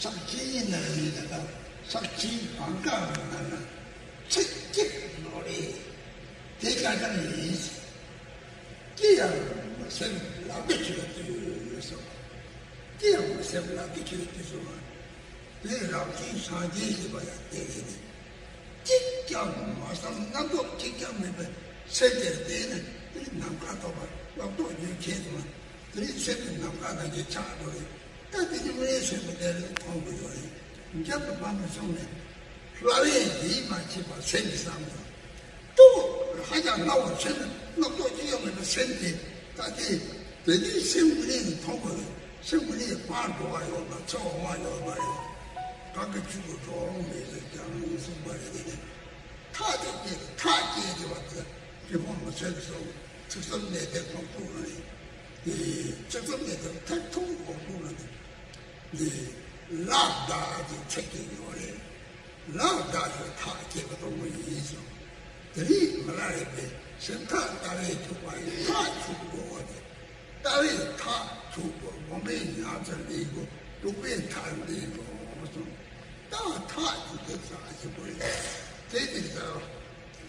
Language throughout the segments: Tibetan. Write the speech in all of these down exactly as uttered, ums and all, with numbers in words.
ཕྱག་ཕྱི་ཡིན་ན་ཡིན་ན་དང་ཕྱག་ཕྱི་གང་ག་ཡིན་ན་ན་ཚིག་གཅིག་ནོར་རེད། དེ་ཀྱང་ཀྱང་ཡིན། ཅི་ཡང་སེམས་ལབ་ཏུ་ཆུད་དུ་སོང་། ཅི་ཡང་སེམས་ལབ་ཏུ་ཆུད་དུ་སོང་། དེ་རང་བཞིན་སངས་རྒྱས་ཞེས་པ་ཡང་དེ་རེད། གཅིག་ཀྱང་མ་བསམ་རྣམ་རྟོག་གཅིག་ཀྱང་མེད་པའི་སེམས་དེར་བལྟས་ན་དེ་ནི་ནམ་མཁའ་ཐོབ་པ་ལོག་རྟོག་རྒྱུན་ཆད་སོང་། དེ་ནི་སེམས་ནི་ནམ་མཁའ་ནང་གི་ཆགས་འགྲོ་རེད། ད་དེ་ནི་དངོས་སེམས་ཀྱི་གནས་ལུགས་མཐོང་དགོས་ཡོད་རེད། འཇམ་དུ་མ་མི་སོང་ནས་སླར་ཡང་ཡིད་མ་ཆེས་པར་སེམས་ཀྱི་བསམ་དང་། སྤྲོ་བོ་ཧ་ཅང་སྣང་བར་ཆོས་ནི་རྣམ་རྟོག་ཅི་ཡང་མེད་པའི་སེམས་དེ་ད་དེ་དེ་དུས་སེམས་ཀྱི་གནས་ནི་མཐོང་དགོས་རེད། སེམས་ཀྱི་གནས་སྤང་འགྲོ་བ་ཡོད་མ་ཚོར་འོང་བ་ཡོད་མ་རེད། གང་གི་ཆུ་གི་གྲོགས་རོང་མེད་ཟེར་ཀྱང་གསུངས་པ་རེད། དེ་ནི་ཐག་དེ་སྐྱེས་ཐག་སྐྱེས་ཀྱི་བར་དུ་དེ་ཕོ་མི་ཚོད་ཀྱི་སོང་། ཚིག་གསུམ་གནས་དེ་མཐོང་ཐུབ་ན་རེད། དེ་ཚིག་གསུམ་གནས་དེ་མཐར་ཐུག་མཐོང་ཐུབ་ན་རེད། འདི་ལ་བཟླ་ཞེས་ཚིག་གཅིག་ཡོད་རེད། ལ་བཟླ་ཞེས་ཐག་བཅད་པ་གཏོང་མུས་ཡིན་ཟེར། དེ་རིང་མི་ལ་རས་པས་སེམས་ཐག་ལྟ་བས་འཁྱུག་པ་ཡིན། ཐག་འཁྱུག་དགོས་པ་དེ། ལྟ་བས་ཐག་འཁྱུག་དགོས། སྒོམ་པས་ཉག་ཚ་ལེན་དགོས། འདུག་པས་མཐའ་ལེན་དགོས་གསུངས། ད་ཐག་འཁྱུག་དེ་ཟ་ཞིག་དགོས་རེད། དེ་དེ་ཟ་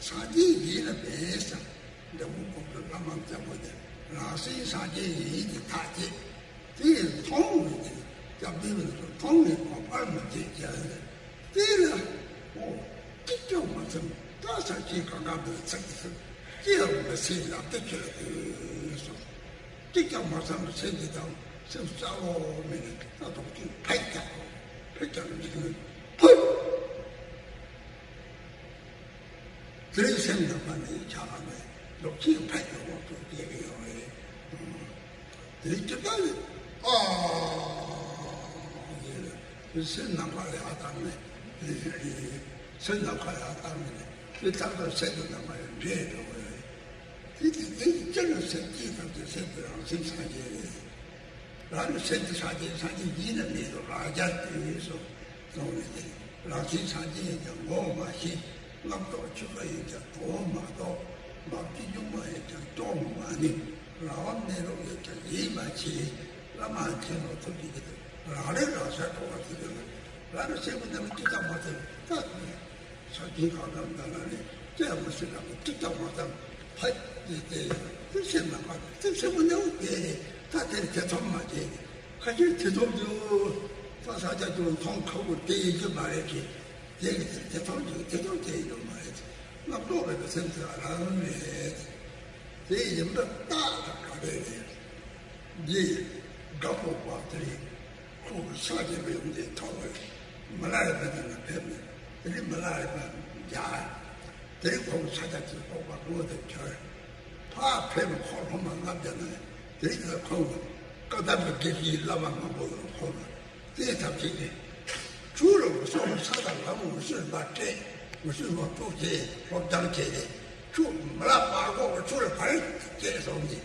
སངས་རྒྱས་ཡིན་ལ་མེད་ཟེར། འདྲ་བོ་གོང་དུ་བླ་མ་བཙན་པོ་དེ་རང་སེམས་སངས་རྒྱས་ཡིན་གྱི་ཐག་བཅད། དེ་ཡི་མཐོང་བའི་དེ་སྐྱབས་བདེ་བའི་ཚོ་མཐོང་ནས་གོ་འཕར་མ་བྱེད་ཀྱང་། དེ་ལ་འོ་གཅིག་ཀྱང་མ་ཚིམ། ད་ས་ཆེན་གང་ག་དུ་ཚིག་གི་ཚིག་ཅི་ཡང་མི་སྲིད་ལབ་སྟེ་ཁྱོད་ལ་དུས་སོ། གཅིག་ཀྱང་མ་ཚིམ་པའི་སེམས་འདི་དང་སེམས་གསལ་བོ་མེད་ནས་ད་དོག་ཅིག་ཕེབས་ཀྱང་ཕེབས་ཀྱང་འཇིག་ནས་ཕུད། དེ་རིང་སེམས་ནང་པ་ནས་ཆགས་པ་ནས་ལོག་ཕྱིན་ཕེབས་ཀྱི་འོག་ཏུ་སྐྱེ་གི་ཡོད་རེད། དེ་ལྟ་ལ་ཨ་ཡེ་སེམས་ནམ་མཁའ་ལ་ཡར་བཏང་ནས་སེམས་ནམ་མཁའ་ལ་ཡར་བཏང་ནས་དེ་ལྟར་དུ་སེམས་ནམ་མཁའ་ལ་འདྲེས་འགྲོ་གི་རེད། དེ་དེ་དེ་ཅི་ལ་སེམས་ཀྱིས་ཐམས་ཅད་སེམས་དེ་རང་སེམས་སངས་རྒྱས་རེད། རང་གི་སེམས་དེ་སངས་རྒྱས་སངས་རྒྱས་ཡིན་ན་མིན་ལ་རང་རྒྱལ་དུས་སུ་སོང་ནས་དེ་རང་སེམས་སངས་རྒྱས་ཡིན་ཀྱང་ངོ་མ་ཤེས། རྣམ་རྟོག་ཆོས་པ་ཡིན་ཀྱང་དོན་མ་རྟོགས། མ་བརྩི་སྒྱུ་མ་ཡིན་ཀྱང་སྐྱོང་མ་ནུས། རང་དབང་གནས་ལུགས་ཡིན་ཀྱང་ཡིད་མ་ཆེས། བླ་མ་མཁྱེན་ནོ་ཐུགས་ཀྱི་དེ་རང་རེ་རང་སར་གྲོལ་བ་ཟེར་གྱི་རེད། རང་གི་སེམས་ཀྱི་གནས་ལུགས་ཅི་ཙམ་མ་ཚད་ད། ས་ཆེན་གང་གང་འདྲ་ན་ནི་ཅི་ཡང་མི་སྲིད་ལ་མི་ཅི་ལྟ་བ་ཙམ་ཕ་ཡི་དེ་དེ་སེམས་ནང་པ་དེ་སེམས་པ་ནེའུ་དེ་རེད། ད་དེར་ཐེ་ཚོམ་མ་བྱེད། ཁ་ཆེར་ཐེ་ཚོམ་དུ་ས་ས་ཆ་ཅུང་མཐོང་ཁ་བོ་དེ་ཡིན་གྱི་མ་རེད་ཀྱི། དེ་གི་དེར་ཐེ་ཚོམ་དུ་ཐེ་ཚོམ་དེ་ཡིན་མ་རེད། རྣམ་རྟོག་མེད་པའི་སེམས་དེ་རང་རེད། དེ་ཡིན་པ་རྟགས་དང་ག་རེ་རེད། འདི་དགའ་སྤོབས་པ་དེ་རེད། ཁོང་གི་ཕྱག་རྒྱ་བའི་ཡོན་ཏན་ཐོབ་པས་མི་ལ་རས་པའི་ནང་ལ་ཕེབས་ནས་དེ་རིང་མི་ལ་རས་པ་མཇལ། དེ་རིང་ཁོང་གི་ཕྱག་རྒྱ་ཅིག་ཕོག་པ་དངོས་དེ་འཆར། ཕར་ཕེབས་ནས་ཁོ་སློབ་མ་ལྔ་བརྒྱ་ནང་དེ་རིང་ཁོང་གི་བཀའ་གདམས་པའི་དགེ་བཤེས་བླ་མ་མང་པོ་ཡོད། ཁོང་ལ་དེའི་ཐབས་ཤེས་ནས་ཁྱོད་ལ་འུ་ཚོ་ས་དང་ལམ་འུ་ཚོས་མ་སྤྲད། འུ་ཚོས་མ་གཏོགས་ཀྱི་སློབ་སྦྱོང་བྱས་ནས་ཁྱོད་མི་ལ་པགས་ཀོ་ཁྱོད་ལ་ག་རེ་སྐྱེས་སོང་ནས།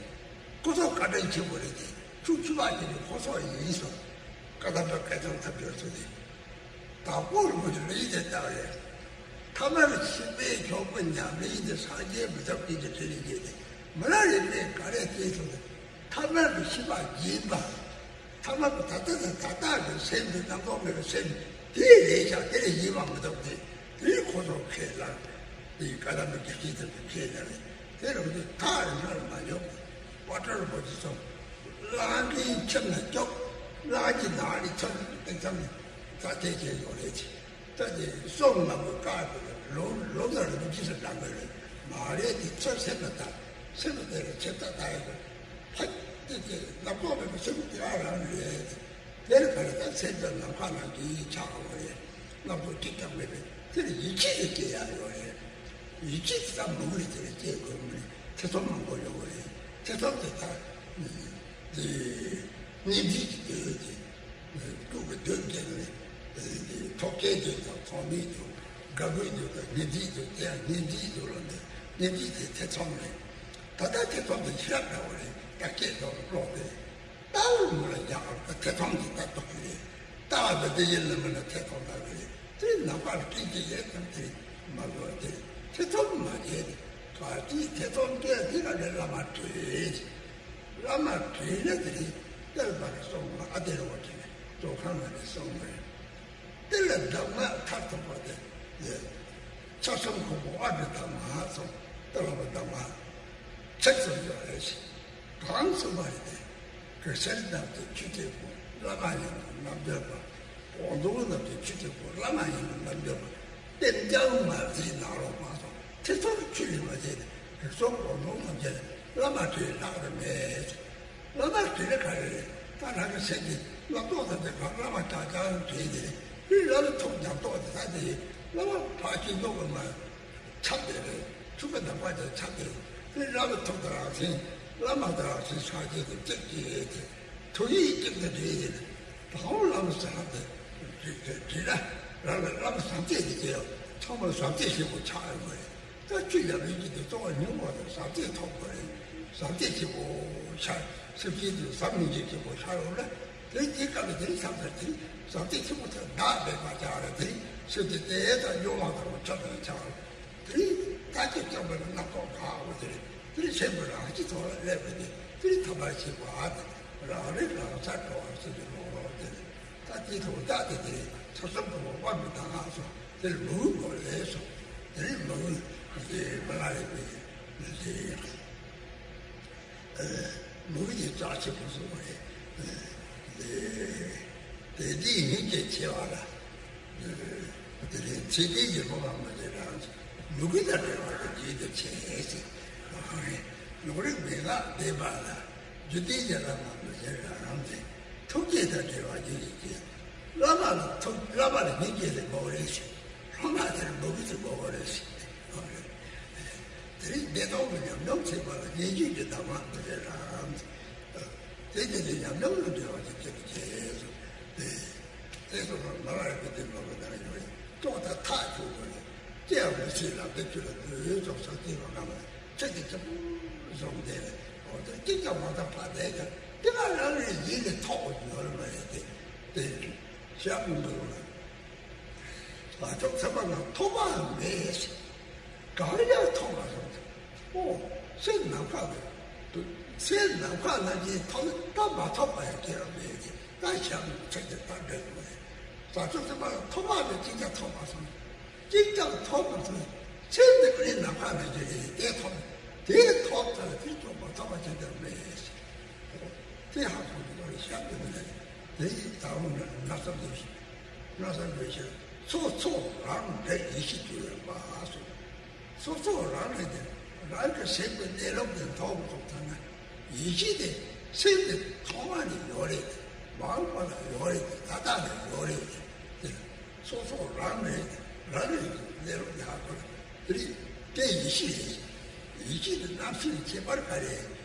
ཁོ་ཚོ་བཀའ་དྲིན་ཆེན་པོ་རེད་དེ། ཁྱོད་ཆུ་བ་ཡིན་ནི་ཁོ་ཚོ་ཡིན་སོང་། བཀའ་གདམས་པ་སྐལ་བཟང་ཐབས་སྦྱོར་ཚོ་དེ། དྭགས་པོ་རིན་པོ་ཆེ་ལ་ཡིད་དེ་བཏགས་རེད། ཐ་མལ་གྱི་ཤི་བའི་གྱོགས་པོ་ཉམས་ལེན་དེ་སངས་རྒྱས་མི་ཐབས་ཀྱི་དེ་དྲིན་ལས་རྒྱས་ཏེ་མི་ལ་རས་པས་ག་རེ་སྐྱེས་སོང་ནས། ཐ་མལ་གྱི་ཤི་བ་སྦྱིན་པ། ཐ་མལ་པ་ད་ལྟ་དང་ད་ལྟ་གི་སེམས་དེ་རྣམ་རྟོག་མེད་པའི་སེམས་དེ་རེད་ཀྱང་དེ་ལས་ཡིན་པ་མི་འདུག་སྟེ། དེ་ཁོ་ཚོ་ཁས་བླངས་དེ་ཡི་བཀའ་གདམས་པའི་རྒྱལ་སྲས་ཐམས་ཅད་ཁས་བླངས་རེད། དེ་རུ་དེ་ཐག་རིང་ཁར་མ་འཇོག་པ་ཏྲ་རིན་པོ་ཆེ་ཚོ་གླང་ཆེན་ཁྱིམ་ན་སྐྱོབ། གླང་གི་ནགས་ལས་ཚུར་སྟེང་ཚང་ནས་ད་དེ་བྱས་ཡོད་རེད། ད་དེ་སོང་ང་གི་བཀའ་དེ་ལོ་ལོ་ཟླ་རིང་ཅི་ཟེར་འདྲ་མི་རེད། མ་རེད་དེ་ཚུར་སེམས་ལ་ད་སེམས་ལ་དེ་ལ་ཆེ་ད་ད་ཡོད་རེད། ཕ་དེ་དེ་ནག་པོ་མེད་པའི་སེམས་དེ་རང་རང་རེད། དེར་ག་རེ་ད་སེམས་དང་ནམ་མཁའ་ནང་གི་ཆགས་པ་རེད། རྣམ་རྟོག་གཅིག་ཀྱང་མེད་པས་དེར་ཡིད་ཆེས་དེ་སྐྱེ་ཡ་ཡོད་རེད། ཡིད་ཆེས་དེ་ད་མང་པོ་རེད། དེར་སྐྱེ་དགོས་མི་རེད། ཐེ་ཚོམ་མང་པོ་ཡོད་རེད། ཐེ་ཚོམ་དེ་ད་དེ་གཉེན་སྒྲིག་གི་དེ་དེ་སྐྱུག་གི་དོན་དེ་ནི་ཐོག་སྐྱེས་དོན་དང་ཐོག་མའི་དོན། དགའ་དགོས་དོན་དང་གཉེན་སྒྲིག་དོན་དེ་ཡང་གཉེན་སྒྲིག་དོན་ལ་འདི་གཉེན་སྒྲིག་དེ་ཐེ་ཚོམ་རེད། ད་ལྟ་ཐེ་ཚོམ་དེ་ཞེ་དྲག་འདྲ་བོ་རེད། ད་སྐྱེས་དོན་ཀློག་དེ་རེད། ལྟ་བུ་མི་ལ་ཡག་པར་ད་ཐེ་ཚོམ་གྱི་ལྟ་རྟོག་གི་རེད། ལྟ་བ་འདི་ཡིན་ལ་མིན་ལ་ཐེ་ཚོམ་ལྟ་གི་རེད། དེ་ནམ་མཁའ་ལ་སྤྲིན་གྱི་ཡལ་ཙམ་དེ་མ་གོ་བ་དེ་ཐེ་ཚོམ་མ་བྱས་ཏེ་ག་དེའི་ཐེ་ཚོམ་སྐྱེ་དེ་ག་ནས་བླ་མ་བྲེལ། བླ་མ་བྲེལ་ན་དེ་རེད། གཏེར་པ་རེ་སོང་མ་ཨ་དེ་རེ་བ་དྲན་ནས་ཙོག་ཁང་ང་ནས་སོང་མ་རེད། དེ་ལ་གདམས་ངག་མཐར་ཐུག་པ་དེ་ལས། ཆ་གསུམ་གོང་བུ་དབང་གི་གདམས་ངག་གསུངས། དེ་ལ་བ་གདམས་ངག་ཚིག་གསུམ་ཡོད་རེད་ཞེས། གང་གསུངས་པ་ཡིན་ཏེ། གེ་སར་རྣམས་ཀྱི་ཆོས་ཀྱི་སྐུ། བླ་མ་ཡིན་ནོ་རྣམ་འདྲེན་པ། གོང་ལྡོག་རྣམས་ཀྱི་ཆོས་ཀྱི་སྐུ། བླ་མ་ཡིན་ནོ་རྣམ་འདྲེན་པ། རྟེན་སྐྱབས་མ་མཛད་ནཱ་རོ་པ་སོགས། ཁྲི་ཐོག་ཆོས་ལས་མ་བྱས་ཏེ། རིགས་ཚོགས་གོང་ལྡོག་རྣམས་ཀྱི་བླ་མ་བྲལ་ལྷག་རེ་མེད། བླ་མ་བྲལ་ལ་ག་རེ་རེད། ད་རང་གི་སེམས་ཀྱི་བློ་ལྡོག་ཐམས་ཅད་གང་བླ་མ་ཀྲག་ཀྲག་བྲལ་ཏེ། དེ་བླ་མའི་ཐུགས་ཉམས་རྟོགས་དེ་ད་དེ་བླ་མ་ཕར་ཕྱིན་ལྡོག་གི་མ་ཁྱབ་དེ་རེད། ཐུགས་ཀྱི་ནམ་མཁའ་དེ་ཁྱབ་དེ་རེད། དེ་བླ་མའི་ཐུགས་དེ་རང་བཞིན། བླ་མ་དེ་རང་བཞིན་སངས་རྒྱས་དེ་གཅིག་གིས་དེ་ཐུགས་ཡིད་གཅིག་ཏུ་འདྲེས་ཏེ། དང་པོ་བླ་མ་ཟེར་ན་དེ་དྲིས་ན་རང་ལ་བླ་མ་ཟམ་གཅོད་དེ་སྐྱེ་ཡོད། ཚང་མ་ཟམ་གཅོད་ཞིག་པོ་ཆགས་ཡོད་མ་རེད། ད་ཆོས་ཡབ་ཡུམ་གྱི་དེ་གཙོ་བོ་ཉུང་བ་དང་ཟབ་རྒྱས་ཐོབ་དགོས་རེད། ཟབ་རྒྱས་ཆེན་པོ་ཤར་སེམས་ཅན་དུ་ཟབ་མི་འཇུག་ཆེན་པོ་ཤར་ཡོང་ན། དེ་དེའི་སྐབས་ལ་དེ་ཟབ་ཟབ་དེ་ཟབ་རྒྱས་ཆེན་པོ་དེ་བདག་མེད་པར་བྱ་ར། དེ་སེམས་ཅན་དེ་དང་སྨྱོ་བ་དང་ཁྲག་དང་ཆགས་ར། དེ་ལྟ་སྐྱེ་སྐྱོང་བའི་རྣམ་རྟོག་འགག་པ་དེ་རེད། དེ་ཆེན་པོའི་རང་བཞིན་ཐོག་ལ་སླེབས་པ་དེ་དེ་ཐོབ་པར་བྱེད་པ་དེ་རང་རིག་རང་སར་གྲོལ་བར་བྱེད་པའི་ལོག་རོགས་དེ་རེད། ད་དེ་ཐོག་ད་དེ་དེ་ཚོ་གསུམ་པོ་དབང་གི་གདམས་ངག་སོགས་དེར་མོས་གུས་དགོས་ལས་སོ། དེ་རིང་མོས་གུས་དེ་མ་ལ་རེ་བའི་དེ་མོས་གུས་ཀྱི་རྩ་ཆེན་པོ་སོགས་རེད། དེ་དེ་དེའི་སྙིང་རྗེ་ཆེ་བ་ལ། དེ་ལས་ཚེ་འདས་ཀྱི་སློབ་མ་མ་ལས་རང་མོས་གུས་དང་བྲལ་བ་དེ་རྒྱུད་དུ་ཆེ་ཟེར། ནོར་རིགས་མན་ངག་ལྡན་པ་ལ། རྒྱུད་སྡེ་གཞན་ལ་མ་མི་ཟེར་རང་དེ། ཐུགས་བསྐྱེད་དང་བྲལ་བ་རྒྱུད་ཀྱི་སྐྱེ། བླ་མ་ལ་ཐུགས། བླ་མ་ལ་སྙིང་རྗེ་ལས་མོས་རེ་ཞིག་སློབ་མ་དེར་མོས་གུས་ཀྱི་མོས་རེ་ཞིག་དེ་རིང་བདེ་སྟོང་གི་ཉམས་མྱོང་ཚེ་བ་ལ་ཉེ་རྒྱུད་ཀྱི་གདམས་ངག་མི་ཟེར་རང་དེ། དེ་དེ་ནི་ཉམས་མྱོང་ལ་འབྲེལ་བ་ཅིག་སྐྱེ་བ་བྱས་སོ། དེ་དེ་སོགས་ལ་མ་ལ་ཡ་གི་དེ་མ་གི་ན་ཡོད་རེད། ལྟོགས་དང་ཐག་ཆོད་པ་རེད། སྐྱེ་བ་མི་སྲིད་ལ་འདི་ཁྱོད་ལ་འདོད་ཡོན་ཙམ་ཟ་སྟེ་བ་ག་ལ་ཚེ་གི་ཆེན་པོ་བཟུང་སྟེ་རེད། འོ་དེ་གཅིག་ཀྱང་མ་ཐག་པ་དེ་ཀྱང་དེ་ག་རང་རེ་ཡིན་ནས་ཐོག་ཡོད་ལ་མ་རེད་དེ། དེ་ཞག་མི་འདུག་ལ། ལ་ཐོག་ཚད་པ་ལ་ཐོག་མ་མེད། གང་ཡང་ཐོག་མ་སོང་ཚེ། ཨོ། སེམས་ནམ་མཁའ་དེ། སེམས་ནམ་མཁའ་ནང་གི་ཐོག་ད་མ་ཐོག་པ་ཡང་སྐྱེ་བ་མེད་དེ། ད་ཞག་མི་ཚེ་དེ་ད་འདྲ་དགོས་རེད། ལ་ཐོག་ཚད་པ་ལ་ཐོག་མ་མེད་གཅིག་ཀྱང་ཐོག་མ་སོང་། གཅིག་ཀྱང་ཐོག་མ་སོང་། ཚེ་འདི་ཀུན་ནམ་མཁའ་ནང་གི་རེད། དེ་ཐོག་དེ་ཐོག་ཚར་དེ་ཐོག་མ་ཐོག་པ་ཅན་དེ་མེད། དེ་ཧ་གོ་གི་རེད། ཤ་དེ་མི་ལས་དེ་ཡི་ད་རུང་ན་ན་བསམ་དུ་ཤི་ན་བསམ་དུ་ཤི་སོ་སོ་རང་འདྲ་ཡེ་ཤེས་ཀྱི་ཡོད་པ་སོ། སོ་སོ་རང་རེད་དེ། རང་གི་སེམས་ཀྱི་གནས་ལུགས་དེ་མཐོང་ཐུབ་ཐུབ་ན། ཡེ་ཤེས་དེ་སེམས་དེ་ཐོག་མ་ནས་ཡོད་རེད་དེ། མ་འོངས་པ་ལ་ཡོད་རེད་དེ། ད་ལྟ་ལ་ཡོད་རེད་དེ། སོ་སོ་རང་རེད་དེ། རང་རེད་དེ། གནས་ལུགས་དེ་ཧ་གོ་རེད། དེ་ཡེ་ཤེས་རེད། ཡེ་ཤེས་དེ་རྣམ་ཤེས་ལས་ཁྱད་པར་ག་རེ།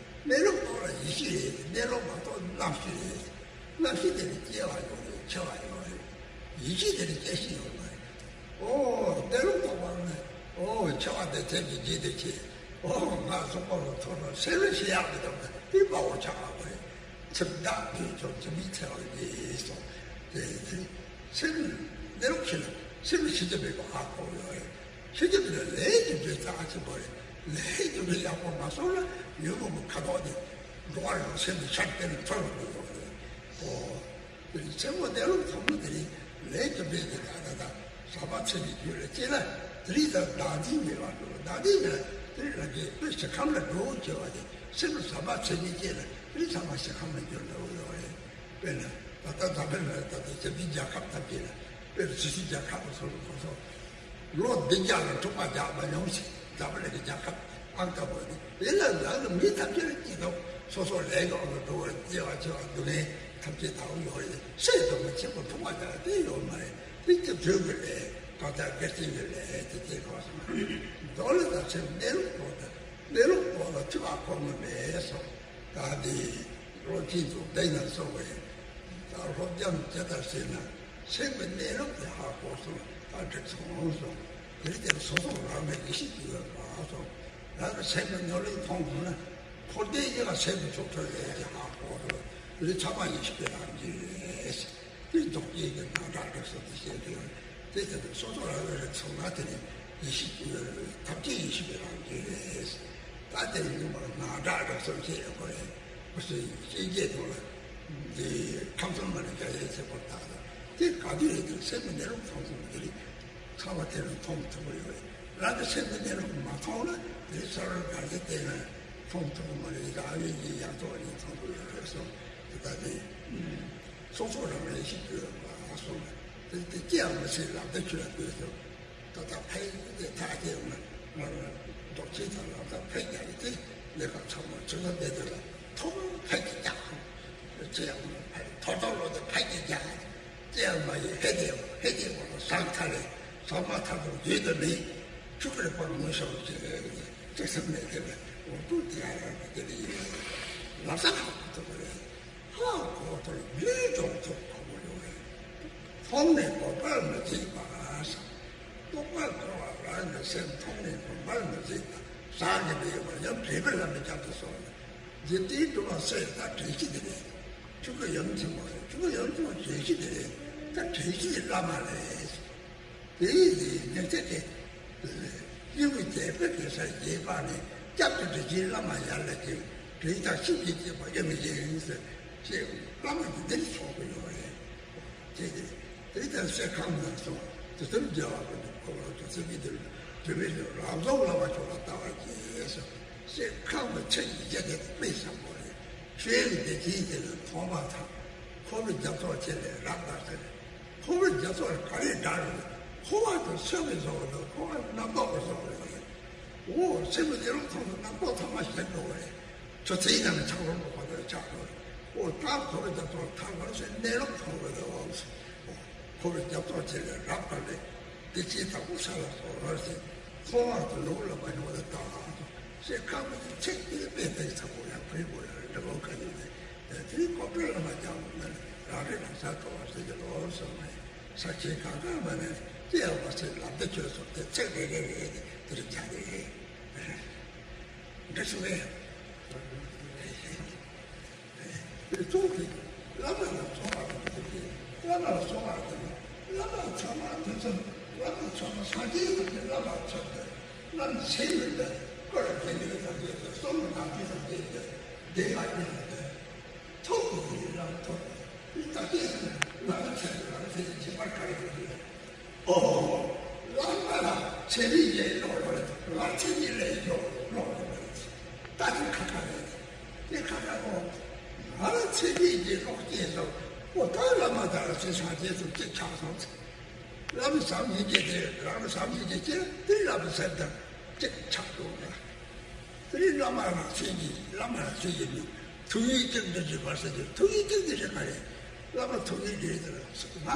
གནས་ལུགས་རྟོགས་ལ་ཡེ་ཤེས་རེད་དེ། གནས་ལུགས་མ་རྟོགས་རྣམ་ཤེས་རེད་དེ། རྣམ་ཤེས་དེ་ལས་སྐྱེ་བ་ཡོད་རེད། འཆི་བ་ཡོད་རེད། ཡེ་ཤེས་དེ་ལས་སྐྱེ་ཤི་ཡོད་མ་རེད། ཨོ། གནས་ལུགས་རྟོགས་པ་ནི། ཨོ། འཆི་བ་དེ་སེམས་ཀྱི་རྒྱུད་དུ་སྐྱེ། ཨོ། ང་གཟུགས་པོ་ལ་ཐོགས་ན་སེམས་ལ་ཤི་ཡག་གི་དང་དེ་དཔའ་བོ་ཆགས་པ་རེད། ཚེ་བདག་དུས་ཚོད་ཚེ་མི་ཚེ་བ་རེད་སོ། དེ་དེ་སེམས་གནས་ལུགས་ཤེས་ན་སེམས་ལ་ཤི་རྒྱུ་མེད་པ་ཧ་གོ་ཡོད་རེད། ཤི་རྒྱུ་མེད་ན་ལས་ཀྱི་རྒྱུ་རྩ་ཆེན་པོ་རེད། ལས་ཀྱི་རྒྱུ་ཡག་པོ་མ་སོང་ན་ཡུལ་ལུང་གི་ཁ་དོག་དེ་འགྲོ་བ་རེད། སེམས་ལ་ཤར་དེ་ལ་ཚོར་བ་ཡོད་རེད། ཨོ། དེ་རིང་ཆེན་པོ་གནས་ལུགས་ཚང་མ་དེ་རིང་ལས་ཀྱི་སྦས་ཀྱི་ད་ད་ད་ཟག་པ་ཚེ་ནི་རྒྱུ་ལ་སྐྱེས་ན། དེ་རིང་ད་བདག་འཛིན་མེད་པར་འགྲོ། བདག་འཛིན་མེད་ན་དེ་རིང་རང་གི་དཔེ་ཞིག་ཁམས་ལ་འགྲོ་བྱེད་པ་དེ། སེམས་ལ་ཟག་པ་ཚེ་ནི་སྐྱེས་ན་དེ་རིང་ཚང་མ་ཞིག་ཁམས་ལ་འགྱུར་འགྲོ་ཡོད་རེད། དཔེར་ན་ད་ལྟ་འཛམ་བུ་གླིང་ལ་ད་ལྟ་ཞབས་ཕྱི་རྒྱལ་ཁབ་ཐམས་ཅད་ལ། དཔེར་ན་སུད་སི་རྒྱལ་ཁབ་ལ་སོགས་པ་སོགས་སོགས། ལོ་བདུན་བརྒྱ་ལ་འཁྲུག་པ་རྒྱག་མ་མྱོང་ཞིང་འཛམ་བུ་གླིང་གི་རྒྱལ་ཁབ་ཨང་དང་པོ་ནི་དེ་ལ་ལ་ལ་མི་ཐམས་ཅད་ལ་སྐྱིད་སྡུག་སོ་སོ་ལས་ཀྱི་འོག་ལ་འགྲོ་བར་བརྩེ་བ་ཆེ་བ་སྡུག་བསྔལ་ཐམས་ཅད་དག་ཡོད་རེད། སེམས་སྡུག་བསྔལ་ཆེན་པོ་འཁྲུག་པ་རྒྱག་དེ་ཡོད་མ་རེད། དེ་ཚེ་བྲོས་ཀྱི་ལས་བག་ཆགས་སྐད་ཅིག་གི་ལས་དེ་དེ་གོ་སོང་། མདོ་ལ་ད་ཚེ་གནས་ལུགས་པོ་དང་གནས་ལུགས་པོ་ལ་ཐུག་པ་གོ་མི་མེད་སོང་། ད་དེ་སློབ་ཆེན་ཚོ་བསྡད་ན་སོང་བས། ད་སློབ་སྦྱོང་ཇི་ལྟར་བྱས་ན་སེམས་ཀྱི་གནས་ལུགས་དེ་ཧ་གོ་སོང་། ད་འགྲིག་སོང་སོང་། དེ་ལྟར་སོ་སོ་རང་ལ་ཡེ་ཤེས་ཀྱི་ཡོད་པ་སོང་། རང་གི་སེམས་ཀྱི་ནོར་ལུག་མཐོང་དགོས་ན། འཁོར་འདས་གཉིས་ལ་སེམས་ཀྱི་ཚོགས་གྲོལ་ལས་ཀྱི་ཧ་གོ་སོང་། དེ་ཚང་མ་ཡེ་ཤེས་ཀྱི་རང་བཞིན་རེད། དེ་རྫོགས་བྱེད་ཀྱི་སྣང་གྲགས་འགྲིག་སོང་དེ་བཤད་དུ་ཡོད། དེ་ལྟར་སོ་སོ་རང་ལ་རེག་སོང་ན་དེ་ནི་ཡེ་ཤེས་ཀྱི་ཐམས་ཅད་ཡེ་ཤེས་ཀྱི་རང་བཞིན་རེད། ད་དེ་ཡིན་པར་སྣང་གྲགས་རེག་སོང་ཞེས་ཡོད་པ་རེད། ཁོ་ཚོས་ཤེས་བྱེད་དུ་ལ་འདི་ཁམས་གསུམ་མ་ནི་བྱ་ཡས་ཚེ་པོར་བཏགས་ལ། དེ་ག་དུས་རེད་དེ་སེམས་ཀྱི་གནས་ལུགས་མཐོང་ཐུབ་ཀྱི་རེད། ཚོར་བ་དེ་ལ་མཐོང་ཐུབ་ཀྱི་ཡོད་རེད། རང་གི་སེམས་ཀྱི་གནས་ལུགས་མ་མཐོང་ན་དེ་ཚོར་བ་ག་རེ་བལྟས་ན་མཐོང་ཐུབ་ཀྱི་མ་རེད། ཨ་ཡེ་ཡེ་ཡག་ཐོག་ནས་མཐོང་གི་ཡོད་རེད་གསུངས། དེ་ལྟ་སྟེ། སོ་སོ་རང་རེ་ཞིག་དགོས་པ་གསུངས། དེ་དེ་ཅི་ཡང་མི་སྲིད་ལབ་དེ་ཁྱོད་ལ་དགོས་སོ། ད་ལྟ་ཕ་ཡུལ་དེ་ཐག་བཅད་ན་ང་རང་རྡོག་ཆེན་དང་ལག་ཐག་ཕ་རྒྱག་གི་དེ་ལས་ཀ་ཚང་མ་ཚུར་ལ་བསྡད་དེ་ལ་ཐོག་མར་ཕ་གི་རྒྱག་ཅི་ཡང་མི་ཕ་ཐོར་ཐོར་ལོ་དེ་ཕ་གི་རྒྱག་ཅི་ཡང་མ་ཡིན། ཧེ་དེ་ཧེ་དེ་བ་ལ་ཟང་ཐ་རེ་ཟང་མ་ཐ་དང་རྒྱུད་དུ་མེད། ཆུ་ཁར་པར་མོ་ཤོར་ཅེས་ཅི་སེམས་མེད་དེ་ལ་འོ་ཏུ་དེ་ཡང་རང་གི་དེ་ལ་ཡིན་ལ་ལབ་ས་ཁག་པོ་ཐུབ་པ་རེད། ཧ་གོ་ཐོར་ཡུལ་ལྗོངས་ཐོག་གོ་བོ་ཡོད་རེད། མཐོང་ནས་གོ་བར་མི་བྱེད་པ། རྟོག་པ་འཁོར་བ་རང་གི་སེམས་མཐོང་ནས་གོ་བར་མི་བྱེད་པ། ཟག་གི་མེད་པར་ཡང་བྲལ་བའི་ལམ་མི་རྒྱབ་ཏུ་སོང་། འཇིག་རྟེན་སྒྲོན་མ་སོགས་ད་བྲལ་གཞི་དེ་རེད། ཆུ་ཁ་ཡང་ཆེན་པོ་རེད། ཆུ་ཁ་ཡང་ཆེན་པོ་བྲལ་གཞི་དེ་རེད། ད་བྲལ་གཞི་དེ་བླ་མ་རེད། དེའི་ནི་ཚེ་སྟེ། སྙིང་པོ་རྒྱལ་པོའི་གེ་སར་རྒྱལ་པ་ནི་སྐྱབས་སུ་འགྲོ་ཅིང་བླ་མ་ཡར་ལ་བསྐྱེད། དྲིན་དང་བྱིན་གྱིས་བསྐྱེད་པ་ཡོད་མི་ཡིན་ཟེར། ཅེས་བླ་མ་གི་འདིར་ཚོགས་པ་ཡོད་རེད། ཅེས་ཏེ། དེ་ལྟར་སའི་ཁམས་ན་སོང་དེ་ལྟར་རྒྱལ་བ་ཀུན་ཏུ་འཁོར་བ་དུ་ཚེ་གི་འདིར་དུ་མི་ལ་རབ་རྫོགས་བླ་མ་མཆོག་ལ་ལྟ་བར་བགྱི་ཟེར། སའི་ཁམས་ན་ཚེ་གི་རྒྱལ་དེ་དཔེ་བཟང་པོ་རེད། ཆོས་ཀྱི་བདེ་སྐྱིད་དེ་ལ་མཐོང་བ་དང་། འཁོར་བའི་རྒྱ་མཚོ་ཆེ་ལས་རབ་དགའ་ཟེར། འཁོར་བའི་རྒྱ་མཚོ་ལ་ག་རེ་འདྲ་རེད། འཁོར་བ་དང་སེམས་ཀྱི་བཟོ་བ་དང་འཁོར་བ་རྣམ་རྟོག་གི་བཟོ་བ་རེད། འོ་སེམས་ཀྱི་ལོག་ཐོག་ཏུ་རྣམ་རྟོག་ཚང་མ་ཞེན་འགྲོ་བ་རེད། ཆུ་ཚན་ནང་ནས་ཆགས་རོགས་འགྲོ་བ་དང་ཆགས་འགྲོ་རེད། འོ་ད་འཁོར་བའི་རྒྱ་མཚོ་ལ་ཐར་བར་སེམས་གནས་ལུགས་མཐོང་བ་དང་འོ། འཁོར་བའི་རྒྱ་མཚོ་ཆེ་ལས་རབ་དགའ་ལས། བདེ་སྐྱིད་དང་པོ་ས་ལ་སོགས་རོལ་ཞིང་། འཁོར་བ་དང་ལུགས་ལ་མ་མྱོང་བ་དང་། ཞེས་ཁམས་ཀྱི་ཚིག་དེ་དཔེ་དེ་ཚ་པོ་ཡང་བོད་པོ་ཡང་འདྲ་པོ་ག་ནས་ནས་དེའི་གོ་དཔེ་ལ་མ་བརྒྱབ་པ་ན་རང་རེ་རང་ས་འགྲོ་བ་ཟེར་གྱི་ལོ་སོང་བས། ས་ཆེན་གང་གང་མ་ནས་ཅི་ཡང་མ་ཟེར་ལབ་དེ་ཆོས་སོགས་དེ་ཚིག་རེ་རེ་རེ་དེ་དེར་བྱ་རེ་རེ་འདྲ་ཞུ་བས། དེ་ཚོགས་ཀྱི་བླ་མ་ལ་ཚོགས་པ་དང་དེ་བླ་མ་ལ་ཚོགས་པ་དང་བླ་མ་ཚང་མ་དེ་ཚོ་བླ་མ་ཚང་མ་སངས་རྒྱས་ཀྱི་བླ་མ་ཚོགས་པ་བླ་མ་ཚེ་ཡོད་པའི་སྐོར་ལ་དེ་ཉིད་དང་དེ་ཚོ་གསུམ་ལ་དེ་དང་དེ་དེ་དེ་མ་ཡིན་པའི་ཐོག་ཏུ་ཡིན་རང་ཐོག་ཏུ་ད་ལྟའི་ང་ཚོ་ཚེ་ཡོད་རང་ཚེ་ཡོད་ཁྱད་པར་ག་རེ་ཡོད་རེད། ཨོ། བླ་མ་ལ་ཚེ་རིང་ཡེ་ལོག་ལོག་རེད། ང་ཚེ་རིང་ལས་ཡོག་ལོག་ལོག་རེད། ད་དེ་ཁ་ཁ་རེད། དེ་ཁ་ཁ་ཨོ། ང་ལ་ཚེ་རིང་ཡེ་ལོག་སྐྱེས་སོང་། ཨོ་ད་བླ་མ་དང་ཚེ་སངས་རྒྱས་སུ་གཅིག་ཆགས་སོང་། བླ་མ་བྱམས་སྙིང་རྗེ་དེ་རང་ལ་བྱམས་སྙིང་རྗེ་སྐྱེ་དེ་བླ་མ་ཟེར་དང་གཅིག་ཆགས་འགྲོ་ན། དེ་རིང་བླ་མ་རང་ཚེ་གཉིས་བླ་མ་རང་ཚེ་གཉིས་ནི་ཐུགས་ཡིད་གཅིག་འདྲ་གཅིག་པར་ཟེར་གྱི་ཐུགས་ཡིད་གཅིག་འདི་རེད་ག་རེད། བླ་མ་ཐུགས་ཡིད་འདི་རེད་དེ་ལ་སོང་ན་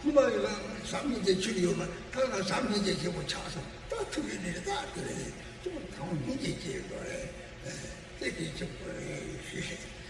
སྔོན་མ་ཡོད་ན་བྱམས་སྙིང་རྗེ་ཆུང་ཡོད་ན་ད་ང་བྱམས་སྙིང་རྗེ་ཆེན་པོ་ཆགས་སོང་། ད་ཐུགས་ཡིད་འདི་རེད། ད་དེ་རེད་ཅུང་དང་སྙིང་རྗེ་སྐྱེ་ཡོད་རེད། དེ་གི་ཅུང་པོ་རེད་ཞེས།